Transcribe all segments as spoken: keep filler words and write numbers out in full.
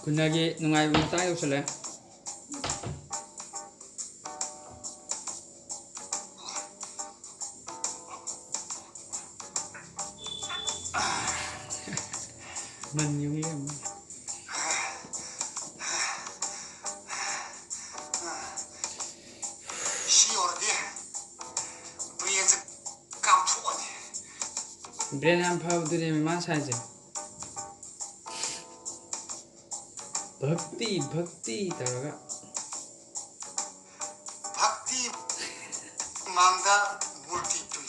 ꯈꯨꯟꯅꯒꯤ ꯅꯨꯡꯉꯥꯏꯕ ꯃꯇꯥꯡ ꯌꯧꯁꯜꯂꯛꯑꯦ꯫ ꯃꯟ ꯌꯨꯡꯂꯤ ꯑꯃꯨꯛ꯫ ꯁꯤ ꯑꯣꯏꯔꯗꯤ ꯕ꯭ꯔꯦꯟꯁꯦ ꯀꯥꯎꯊꯣꯛꯑꯅꯤ꯫ ꯕ꯭ꯔꯦꯟ ꯌꯥꯝ ꯐꯕꯗꯨꯅꯦ ꯃꯥ ꯁꯥꯏꯁꯦ꯫ ꯚꯛꯇꯤ, ꯚꯛꯇꯤ ꯇꯧꯔꯒ꯫ ꯚꯛꯇꯤ ꯃꯥꯡꯗ ꯃꯨꯔꯇꯤ ꯇꯨꯏ꯫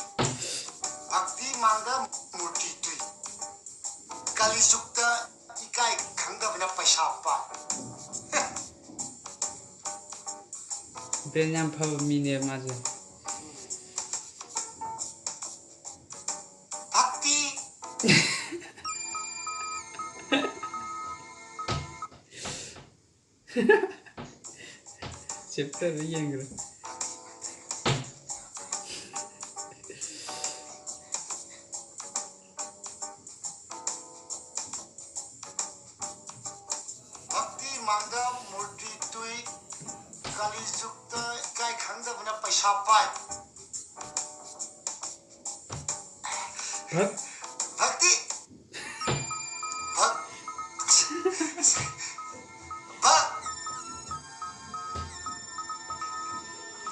ꯚꯛꯇꯤ ꯃꯥꯡꯗ ꯃꯨꯔꯇꯤ ꯇꯨꯏ꯫ ꯀꯂꯤꯖꯨꯛꯇ ꯏꯀꯥꯏ ꯈꯪꯗꯕꯅ ꯄꯩꯁꯥ ꯄꯥꯏ꯫ ꯕ꯭ꯔꯦꯟ ꯌꯥꯝ ꯐꯕ ꯃꯤꯅꯦꯕ ꯃꯥꯁꯦ꯫ ꯚꯛꯇꯤ꯫ ꯆꯦꯞꯇꯔꯗ ꯌꯦꯡꯈ꯭ꯔꯦ꯫ ꯚꯛꯇꯤ ꯃꯥꯡꯗ ꯃꯨꯔꯇꯤ ꯇꯨꯏ, ꯀꯂꯤꯖꯨꯛꯇ ꯏꯀꯥꯏ ꯈꯪꯗꯕꯅ ꯄꯩꯁꯥ ꯄꯥꯏ꯫ ꯚꯛ-, ꯚꯛꯇꯤ꯫ ꯚꯛ-, ꯚꯛ-,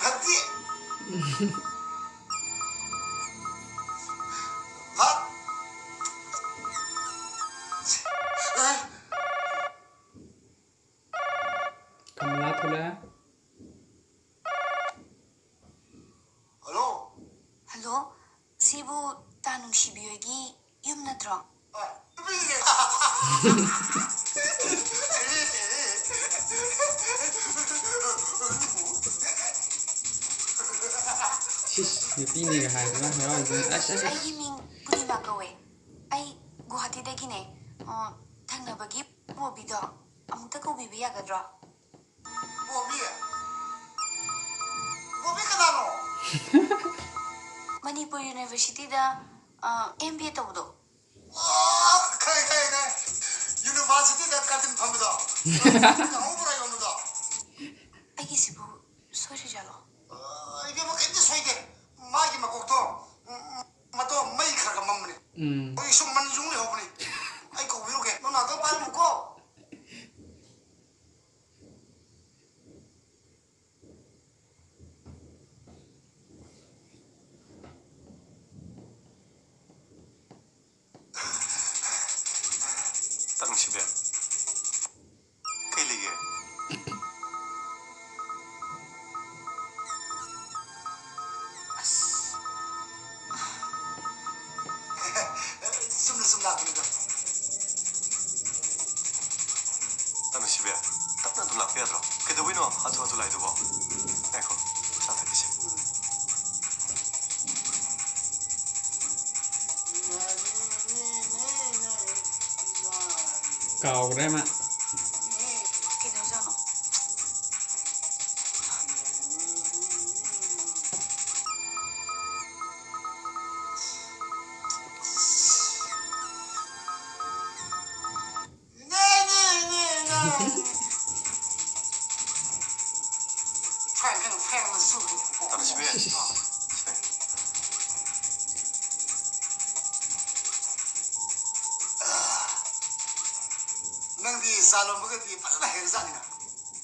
ꯚꯛꯇꯤ꯫ ꯚꯛ-, ꯀꯃꯂꯥ ꯊꯣꯛꯂꯛꯑꯦ꯫ ꯍꯜꯂꯣ꯫ ꯍꯜꯂꯣ, ꯁꯤꯕꯨ ꯇꯥ ꯅꯨꯡꯁꯤꯕꯤ ꯍꯣꯏꯒꯤ ꯌꯨꯝ ꯅꯠꯇ꯭ꯔꯣ? ꯍꯣꯏ, ꯅꯨꯄꯤꯅꯦ꯫ ꯁꯤꯁ, ꯅꯨꯄꯤꯅꯦꯒ ꯍꯥꯏꯗꯅ ꯍꯔꯥꯎꯗꯅ꯫ ꯑꯁ, ꯑꯁ, ꯑꯁ꯫ ꯑꯩꯒꯤ ꯃꯤꯡ ꯄꯨꯔꯅꯤꯃꯥ ꯀꯧꯋꯦ꯫ ꯑꯩ ꯒꯨꯋꯥꯍꯥꯇꯤꯗꯒꯤꯅꯦ꯫ ꯑ, ꯊꯪꯅꯕꯒꯤ ꯕꯣꯕꯤꯗꯣ ꯑꯃꯨꯛꯇ ꯀꯧꯕꯤꯕ ꯌꯥꯒꯗ꯭ꯔꯣ? ꯕꯣꯕꯤ? ꯕꯣꯕꯤ ꯀꯅꯥꯅꯣ? ꯃꯅꯤꯄꯨꯔ ꯌꯨꯅꯤꯚꯔꯁꯤꯇꯤꯗ, ꯑ, ꯑꯦꯝ ꯕꯤ ꯑꯦ ꯇꯧꯕꯗꯣ꯫ ꯑꯣ, ꯈꯪꯉꯦ, ꯈꯪꯉꯦ, ꯈꯪꯉꯦ꯫ ꯀꯦꯄꯥꯁꯤꯇꯤꯗ ꯀꯥꯇꯤꯟ ꯐꯝꯕꯗꯣ꯫ ꯀꯥꯡꯍꯧ ꯕꯣꯔꯥ ꯌꯣꯟꯕꯗꯣ꯫ ꯑꯩꯒꯤꯁꯤꯕꯨ ꯁꯣꯏꯔꯤꯖꯥꯠꯂꯣ? ꯑ, ꯏꯕꯦꯝꯃ, ꯀꯩꯝꯇ ꯁꯣꯏꯗꯦ꯫ ꯃꯥꯒꯤ ꯃꯀꯣꯛꯇꯣ, ꯎꯝ, ꯃꯇꯣ ꯃꯩ ꯈꯔ ꯈꯔ ꯃꯝꯕꯅꯦ꯫ ꯎꯝ꯫ ꯑꯩꯈꯣꯏꯒꯤ ꯁꯨꯝ ꯃꯟ ꯌꯨꯡ ꯂꯩꯍꯧꯕꯅꯦ꯫ ꯑꯩ ꯀꯧꯕꯤꯔꯨꯒꯦ꯫ ꯅꯪ ꯅꯥꯇꯣꯟ ꯄꯥꯏꯔꯝꯃꯨꯀꯣ꯫ ꯇꯅꯨꯡꯁꯤꯕꯤ, ꯀꯩ ꯂꯩꯒꯦ? ꯑꯁ꯫ ꯆꯨꯝꯅ ꯁꯨꯝ ꯂꯥꯛꯄꯅꯤꯗ꯫ ꯇꯅꯨꯁꯤꯕꯤ, ꯇꯞꯅ ꯑꯗꯨꯝ ꯂꯥꯛꯄ ꯌꯥꯗ꯭ꯔꯣ? ꯀꯩꯗꯧꯕꯩꯅꯣ ꯍꯥꯊꯨ ꯍꯥꯊꯨ ꯂꯥꯛꯏꯗꯨꯕꯣ? ꯉꯥꯏꯈꯣ, ꯆꯥ ꯊꯛꯈꯤꯁꯦ꯫ ꯀꯥꯎꯒ꯭ꯔꯦ ꯃꯥ꯫ ꯀꯩꯗꯧꯖꯥꯠꯅꯣ? ꯅꯪꯗꯤ ꯆꯥ ꯂꯣꯟꯕꯒꯗꯤ ꯐꯖꯅ ꯍꯩꯔꯖꯥꯠꯅꯤꯅ꯫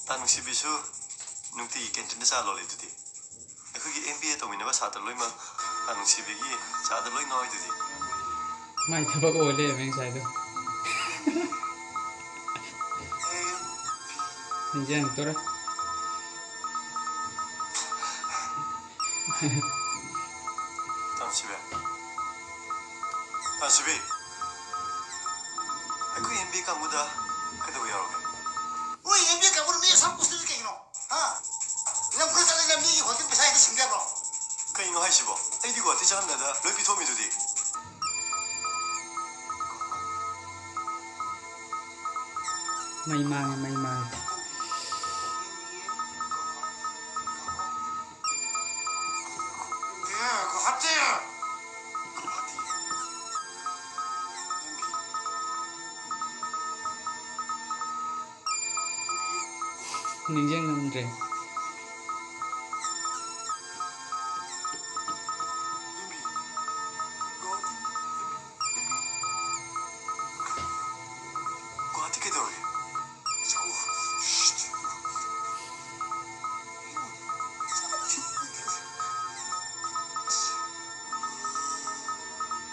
ꯇꯥ ꯅꯨꯡꯁꯤꯕꯤꯁꯨ ꯅꯨꯡꯇꯤꯒꯤ ꯀꯦꯟꯇꯤꯟꯗ ꯆꯥ ꯂꯣꯜꯂꯤꯗꯨꯗꯤ꯫ ꯑꯩꯈꯣꯏꯒꯤ ꯑꯦꯝ ꯕꯤ ꯑꯦ ꯇꯧꯃꯤꯟꯅꯕ ꯁꯥꯇ꯭ꯔ ꯂꯣꯏꯅꯃꯛ ꯇꯥ ꯅꯨꯡꯁꯤꯕꯤꯒꯤ ꯆꯥꯗ ꯂꯣꯏ ꯉꯥꯎꯔꯤꯗꯨꯗꯤ꯫ ꯃꯥꯏ ꯊꯕꯛ ꯑꯣꯏ ꯂꯩꯔꯝꯃꯦ ꯉꯁꯥꯏꯗꯣ꯫ ꯅꯤꯡꯁꯤꯡꯉꯛꯇꯣꯔꯦ꯫ ꯇꯥ ꯅꯨꯡꯁꯤꯕꯤ꯫ ꯇꯥ ꯅꯨꯡꯁꯤꯕꯤ꯫ ꯑꯩꯈꯣꯏ ꯑꯦꯝ ꯕꯤ ꯑꯦ ꯀꯥꯡꯕꯨꯗ ꯀꯩꯗꯧꯕ ꯌꯥꯎꯔꯒꯦ? ꯅꯣꯏ ꯑꯦꯝ ꯕꯤ ꯑꯦ ꯀꯥꯡꯕꯨꯅ ꯃꯤ ꯑꯁꯥꯝ ꯄꯨꯁꯤꯜꯂꯤꯁꯤ ꯀꯩꯒꯤꯅꯣ? ꯍꯥ? ꯂꯝ ꯈꯔ ꯆꯠꯂꯒ ꯃꯤꯒꯤ ꯍꯣꯇꯦꯜ ꯄꯩꯁꯥ ꯍꯦꯛꯇ ꯁꯤꯡꯕ ꯌꯥꯕ꯭ꯔꯣ? ꯀꯩꯅꯣ ꯍꯥꯏꯁꯤꯕꯣ? ꯑꯩꯗꯤ ꯒꯨꯍꯥꯇꯤ ꯆꯠꯂꯝꯗꯥꯏꯗ ꯂꯣꯏ ꯄꯤꯊꯣꯛꯑꯝꯃꯤꯗꯨꯗꯤ꯫ ꯃꯩ ꯃꯥꯡꯉꯦ, ꯃꯩ ꯃꯥꯡꯉꯦ꯫ ꯒꯨꯍꯥꯇꯤ꯫ ꯒꯨꯍꯥꯇꯤ꯫ ꯅꯤꯡꯁꯤꯡꯉꯝꯗ꯭ꯔꯦ꯫ ꯒꯨꯍꯥꯇꯤ ꯀꯩꯗꯧꯔꯦ?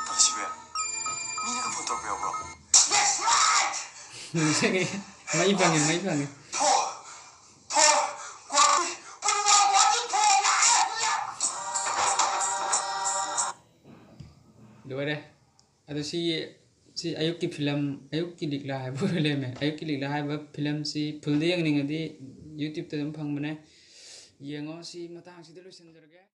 ꯇꯥꯁꯤꯕꯦ, ꯃꯤꯅꯒ ꯐꯣꯟ ꯇꯧꯔꯛꯄ ꯌꯥꯎꯕ꯭ꯔꯣ? ꯅꯤꯡꯁꯤꯡꯉꯦ꯫ ꯃꯩ ꯐꯪꯉꯦ, ꯃꯩ ꯐꯪꯉꯦ꯫ ꯐꯣꯟ! ꯐꯣꯟ! ꯒꯨꯍꯥꯇꯤ! ꯄꯨꯔꯅꯤꯃꯥ, ꯒꯨꯍꯥꯇꯤ ꯐꯣꯟ ꯂꯥꯛꯑꯦ! ꯂꯣꯏꯔꯦ꯫ ꯑꯗꯣ ꯁꯤ, ꯁꯤ ꯑꯌꯨꯛꯀꯤ ꯐꯤꯂꯝ, ꯑꯌꯨꯛꯀꯤ ꯂꯤꯛꯂꯥ ꯍꯥꯏꯕ ꯑꯣꯏꯔ ꯂꯩꯔꯝꯃꯦ꯫ ꯑꯌꯨꯛꯀꯤ ꯂꯤꯛꯂꯥ ꯍꯥꯏꯕ ꯐꯤꯂꯝꯁꯤ ꯐꯨꯜꯗ ꯌꯦꯡꯅꯤꯡꯉꯗꯤ YouTubeꯇ ꯑꯗꯨꯝ ꯐꯪꯕꯅꯦ, ꯌꯦꯡꯉꯣ꯫ ꯁꯤ ꯃꯇꯥꯡꯁꯤꯗ ꯂꯣꯏꯁꯤꯟꯖꯔꯒꯦ꯫